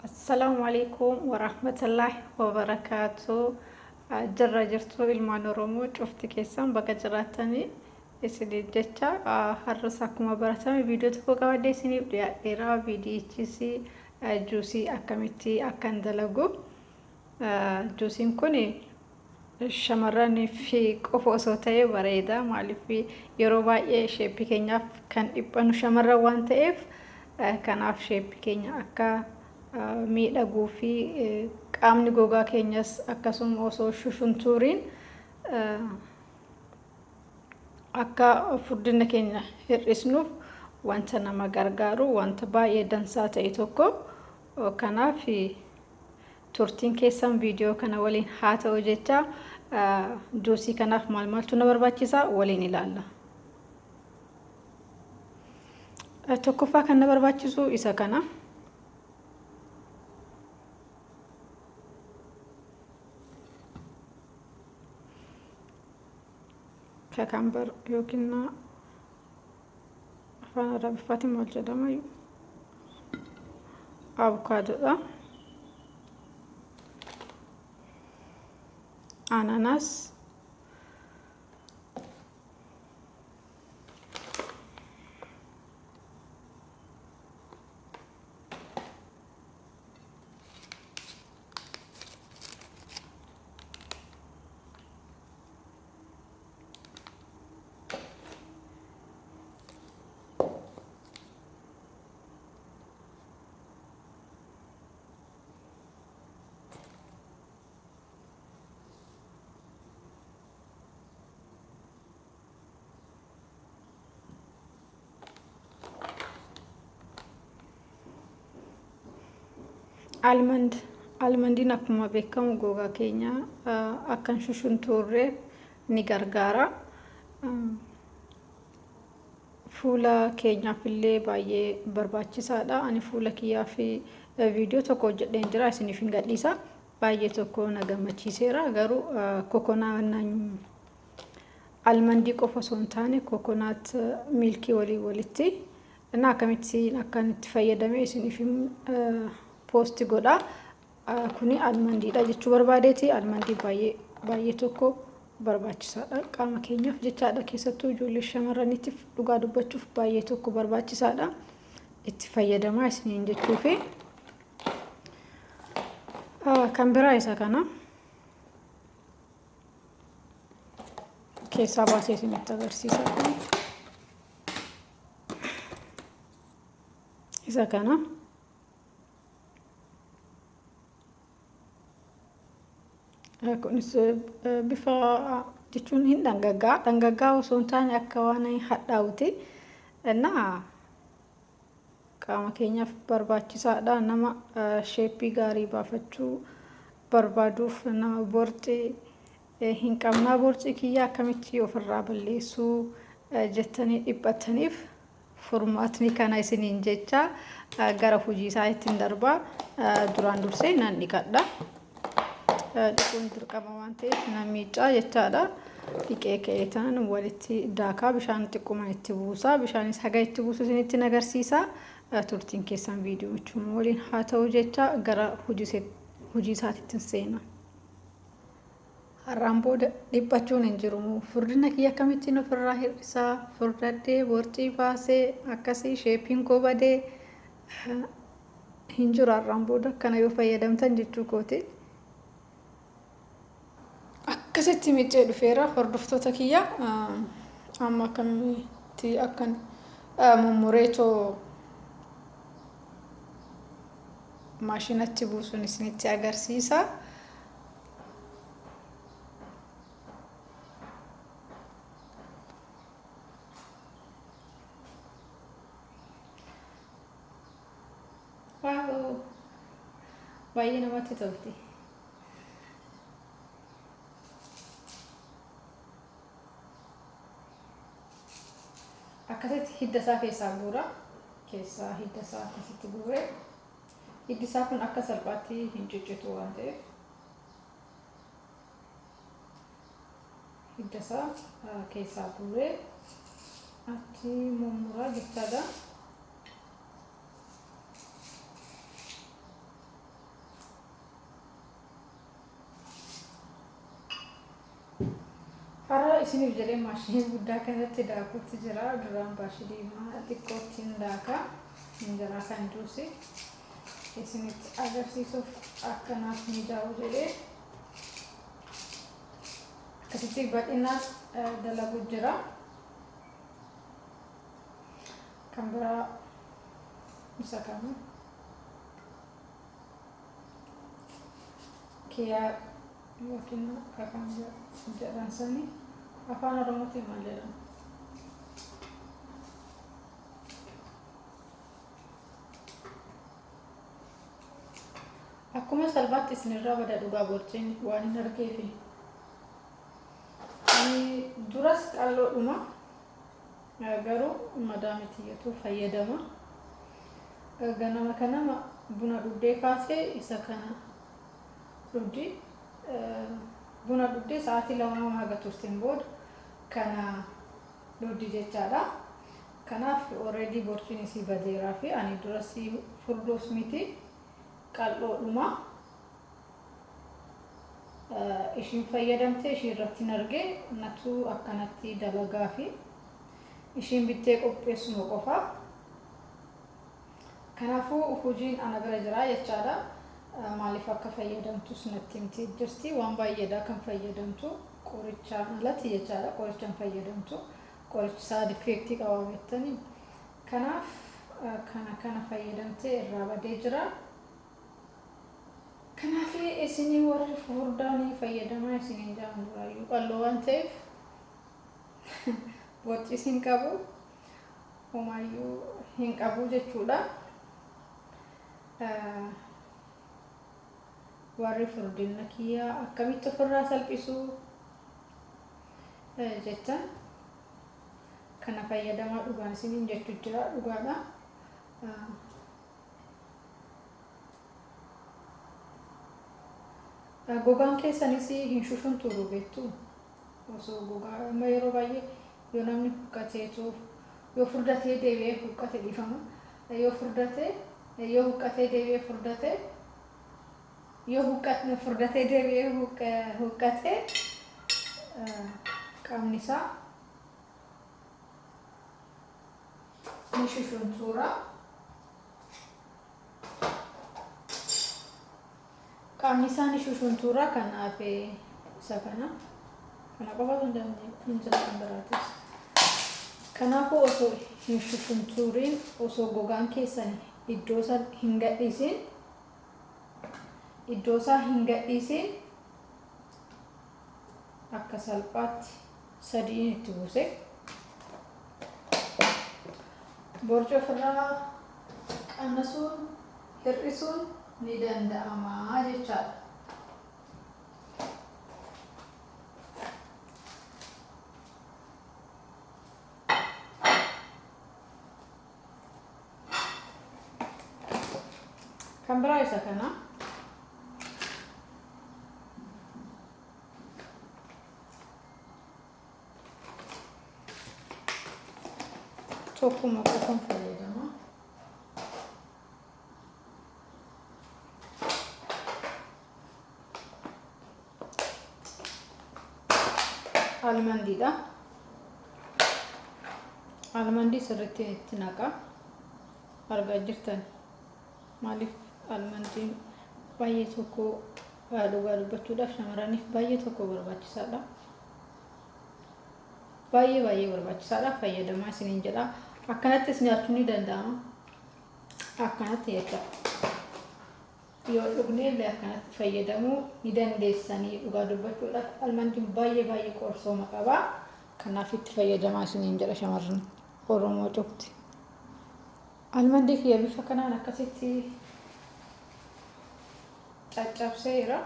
Assalaamu alaikum warahmatullaahi wabarakaatu. Jirra jirtu ilmaan Oromoo cufti keessan bakka jiraatanii isiniif jecha har'as akkuma baratame viidiyoo tokko qabadhee isiniif dhiyaadheera. Viidiyichis juusii akkamitti akkan dalagu. Juusiin kun shamarraniif qofa osoo ta'ee bareeda. Maaliif yeroo baay'ee sheeppii keenyaaf kan dhiphannu shamarran waan ta'eef, kanaaf sheeppii keenya akka miidhaguu fi qaamni gogaa keenyas akkasuma osoo shushuntuuriin akka furdina keenya hir'isnuuf wanta nama gargaaru, wanta baay'ee dansaa ta'e tokko. Kanaaf turtiin keessan viidiyoo kana waliin haa ta'u jecha, juusii kanaaf maal maaltu na barbaachisa waliin ilaalla. Tokkoffaa kan na barbaachisu isa kana. Cucumber yookiin afaan Arabiffaatiin maal jedhama? Avokaadoodha. Ananas. Almond. Almondiin akkuma beekamu gogaa keenya akka hin shushuntuurre ni gargaara. Fuula keenyaaf illee baay'ee barbaachisaadha. Ani fuula kiyyaaf viidiyoo tokko hojjedheen jira, isiniif hin gadhiisa. Baay'ee tokko na gammachiiseera. Garuu coconut almondii qofa osoo hin taane coconut milkii waliin walitti እና akkamitti akkan itti fayyadame isiniif post godha. Kuni almondiidha jechuu barbaadeeti. Almondii baay'ee baay'ee tokko barbaachisaadha qaama keenyaaf jechaadha. Keessattuu ijoollee shamarraniitiif dhugaa dubbachuuf baay'ee tokko barbaachisaadha. Itti fayyadamaa isiniin jechuufi. Kan biraa isa kana. Keessaa baasee isinitti agarsiisa. Isa kana. Kunis bifa jechuun hin dhangaggaa. Dhangaggaa osoo hin taane akka waan hadhaa'uti. Innaa qaama keenyaaf barbaachisaadha. Nama sheeppii gaarii baafachuu barbaaduuf, nama borcii hin qabnaa, borcii kiyya akkamitti ofirraa balleessuu jettanii dhiphattaniif furmaatni kana isiniin jecha gara hojii isaa ittiin darbaa. Duraan dursee nan dhiqadha. Dhiquun dirqama waan ta'eef nan miiccaa jechaadha. Dhiqee ka'ee tanan walitti daakaa, bishaan xiqquma itti buusaa. Bishaanis haga itti buusu isinitti agarsiisa. Turtiin keessan viidiyoo waliin haa ta'u jecha gara hojii isaatiitti seena. Har'aan booda dhiphachuun hin jiru. Furdina kiyya akkamittiin ofirraa hir'isaa? Furdadhee, borcii baasee, akkasii sheeppiin koo badee hin jiru har'aan booda kana yoo fayyadamtan jechuu kooti. Akkasitti miccee dhufeera, hordoftoota kiyya. Amma akkamitti akkan mummureetoo maashinatti buusuun isinitti agarsiisa. Wow! Baay'ee namatti tolti. Akkasitti hidda isaa keessaa guura. Keessaa hidda isaa akkasitti guuree, hiddi isaa kun akka salphaatti hin ciccitu waan ta'eef, hidda isaa keessaa guuree achi mummuraa jechaadha. Isiniif jedhee maashinii guddaa kanatti daakutti jira. Duraan maashinii xiqqoottiin daaka. Injeraa kan juusi isinitti agarsiisuuf akkanaaf mijaa'u jedhee akkasitti bal'inaan dalagu jira. Kan biraa isa kana kiyaa yookiin kan jedhan sani afaan Oromootiin maal jedhama? Akkuma salphaatti isinirraa bada dhugaa borciin waan hin argeefi. Ani duras qal'oodhuma, garuu madaamii tiyyatu fayyadama. Ganama kanama buna dhugdee kaasee isa kana dhugdi. Buna dhugdee sa'aatii 2 haga turteen booda kana dhugdi jechaadha. Kanaaf already borciin isii badeeraa fi ani duras furdoos miti, qal'oodhuma. Ishiin fayyadamtee ishii irratti hin arge, natu akkanatti dalagaa fi ishiin bittee qopheessuma qofa. Kanaafuu hojiin ana bira jira jechaadha. Maaliif akka fayyadamtus natti himtee jirti. Waan baay'eedha kan fayyadamtu qorichaan alatti jechaadha. Qorichaan fayyadamtu. Qorichi side effect qaba beektanii. Kanaaf kana kana fayyadamtee irraa badee jira. Kanaaf isinii warri furdaanii fayyadamaa isiniin jedhan. Duraayyuu qalloo waan ta'eef borcis hin qabu, homaayyuu hin qabu jechuudha. Warri furdina kiyyaa akkamitti ofirraa salphisuu jettan, kana fayyadamaa dhugaan isiniin jechuu jira, dhugaadha. Gogaan keessanis hin shushuntuuru beektu. Osoo gogaa amma yeroo baay'ee yoo namni huqqateetu, yoo furdatee deebi'ee huqqate, dhiifama. Yoo furdatee, yoo huqqatee deebi'ee furdate, yoo huqqate, furdatee deebi'ee huqqate, qaamni isaa ni shushuntuura. Qaamni isaa ni shushuntuura. Kanaaf isa kana kana qofa osoo hin jira, kan biraatis. Kanaafuu osoo hin shushuntuuriin, osoo gogaan keessan iddoo isaa hin gadhiisin, iddoo isaa hin gadhiisin, akka salphaatti sadiin itti buuse borci ofirraa qannasuun, hir'isuun ni danda'ama jechaadha. Kan biraa isa kana. Tokkuma qofan fayyadama. Almondiidha. Almondii sirriitti itti naqa. Argaa jirtan. Maaliif almondiin baay'ee tokko, dhugaa dubbachuudhaaf, shamarraniif baay'ee tokko barbaachisaadha. Baay'ee baay'ee barbaachisaadha. Fayyadamaa isiniin jedha. Akkanattis nyaachuun ni danda'ama. Akkanatti jecha. Yoo dhugne illee akkanatti fayyadamuu ni dandeessanii. Dhugaa dubbachuudhaaf almondiin baay'ee baay'ee qorsooma qaba. Kanaaf itti fayyadamaa isiniin jedha shamarran Oromoo cufti. Almondii kiyya bifa kanaan akkasitti caccabseera.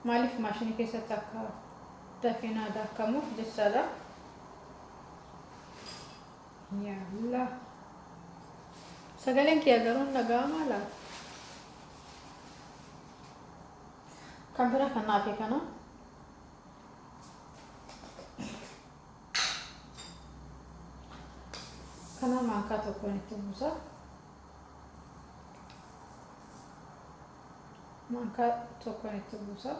Maaliif maashinii keessatti akka dafee naa daakamuuf jechaadha. Yalla. Sagaleen kiyya garuu hin dhaga'amaa laata? Kan bira kan naafe kana. Kana maankaa tokkoon itti buusa. Maankaa tokkoon itti buusa.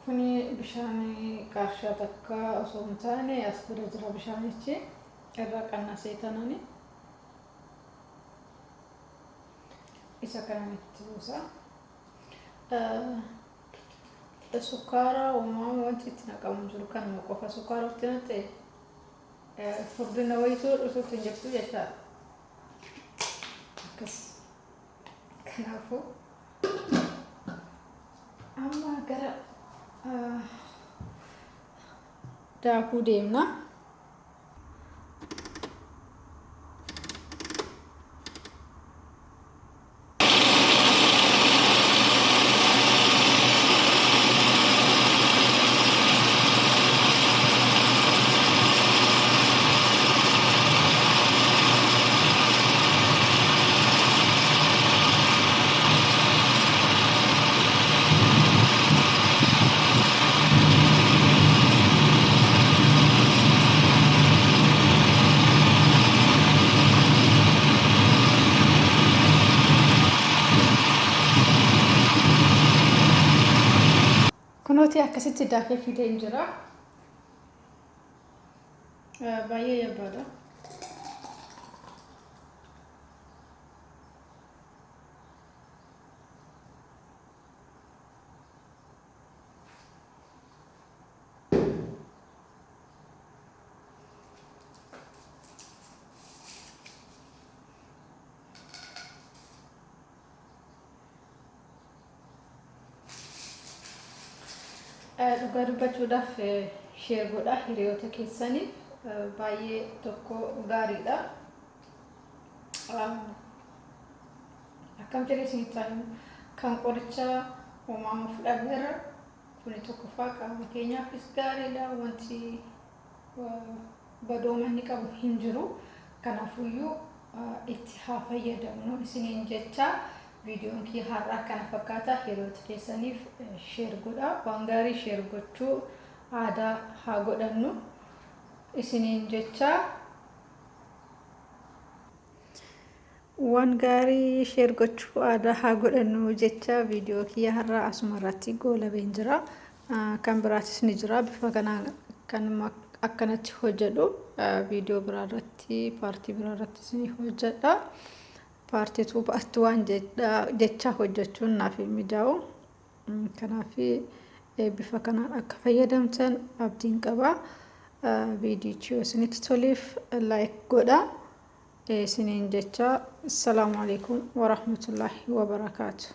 Kuni bishaan qaarshaa takka osoo hin taane as bira jira bishaanichi irraa qannasee tanani isa kanan itti buusa. Sukkaara uumamaa wanti itti naqamu jiru kanuma qofa sukkaara itti naqxe furdina wayituu dhufuutti hin jirtu jechaadha. Akkas kanaafuu amma gara daakuu deemna. Kunooti akkasitti daakee fideen jira. Baay'ee jabaadha. Dhugaa dubbachuudhaaf share godhaa hiriyoota keessaniif, baay'ee tokko gaariidha. Akkam jedhee isinitti himu, kan qoricha uumamaa fudhanneerra kuni tokkoffaa qaama keenyaafis gaariidha. Wanti badooma inni qabu hin jiru. Kanaafuyyuu itti haa fayyadamnu isiniin jecha. Viidiyoon kiyya har'aa kana fakkaata. Hiriyoota keessaniif share godhaa. Waan gaarii share gochuu aadaa haa godhannu isiniin jecha. Waan gaarii share gochuu aadaa haa godhannu jecha viidiyoo kiyya har'aa asuma irratti goolabeen jira. Kan biraatis ni jira, bifa kanaan kan akkanatti hojjedhu viidiyoo biraa irratti, part biraa irratti isinii hojjedha. Part 2, part 1 jecha hojjechuun naaf hin mijaa'u. Kanaaf bifa kanaan akka fayyadamtan abdiin qaba. Viidiyichi yoo isinitti toleef like godha. Isiniin jecha, assalaamu alaikum warahmatullaahi wabarakaatu.